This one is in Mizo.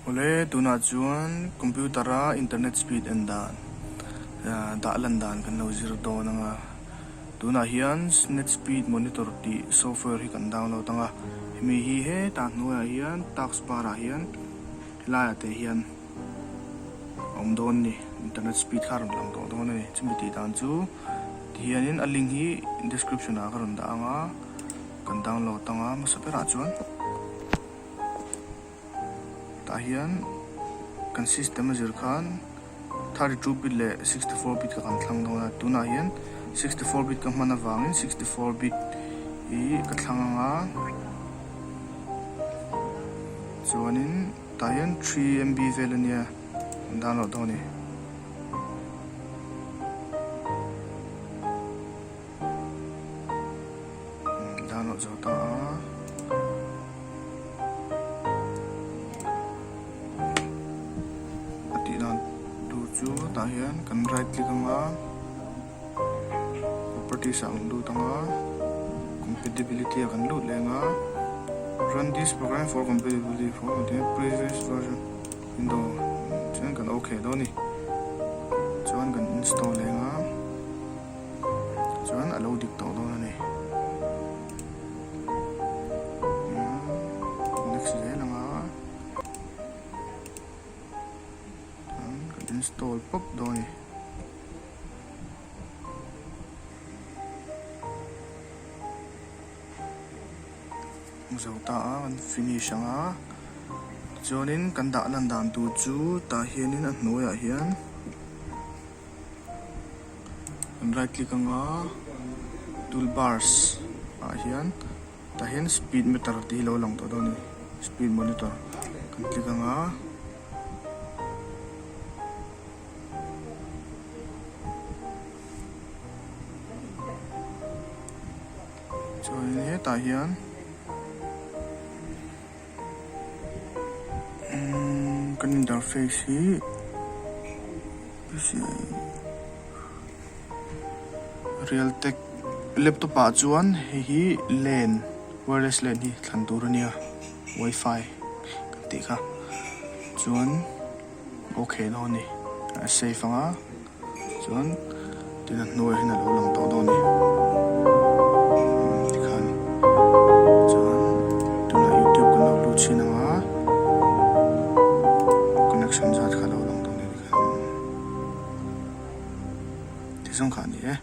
Awle tunah chuan computer a internet speed en dan ah dah lan dan kan lo zir dawn ang a tunah hian net speed monitor tih software hi kan download ang a hemi hi hetah hnuaiah hian task bar ah hian helaiah te hian a awm dawn a ni internet speed kha a rawn lang tawh dawn a ni chumi tih dan chu tihianin a link hi description ah ka rawn dah ang a kan download ang a hmasa berah chuan. Tah hian kan system a zir khan 32 bit leh 64 bit kha kan thlang dawn a tunah hian 64 bit ka hman avangin 64 bit hi ka thlang ang a chuanin tah hian 3 MB vel ania kan download dawn a ni. Download zo ta a. A tih dan tur chu tah hian kan right click ang a, properties ah kan lut ang a, compatibility ah kan lut leh ang a, run this program for compatibility for previous version window chuan kan ok dawn a ni. Chuan kan install leh ang a. Chuan a lo dik tawh dawn a ni. Next zel ang a. Chuan kan install pawp dawn a ni. Zo ta a kan finish ang a. Chuanin kan dah lan dan tur chu tah hianin a hnuaiah hian. Kan right click ang a toolbars ah hian tah hian speed meter tih hi lo lang tawh dawn a ni speed monitor kan click ang a. Chuanin hetah hian. Kan interface hi Realtek laptop ah chuan hei hi lan wireless lan hi thlan tur a nia wifi kan tih kha chuan ok dawn a ni a save ang a. Chuan tin a hnuaiah hian a lo lang tawh dawn a ni. Tikhan chuan tunah youtube kan lo lut chhin ang a connection zat kha a lo lang dawn a ni tikhan ti zawng kha a ni e.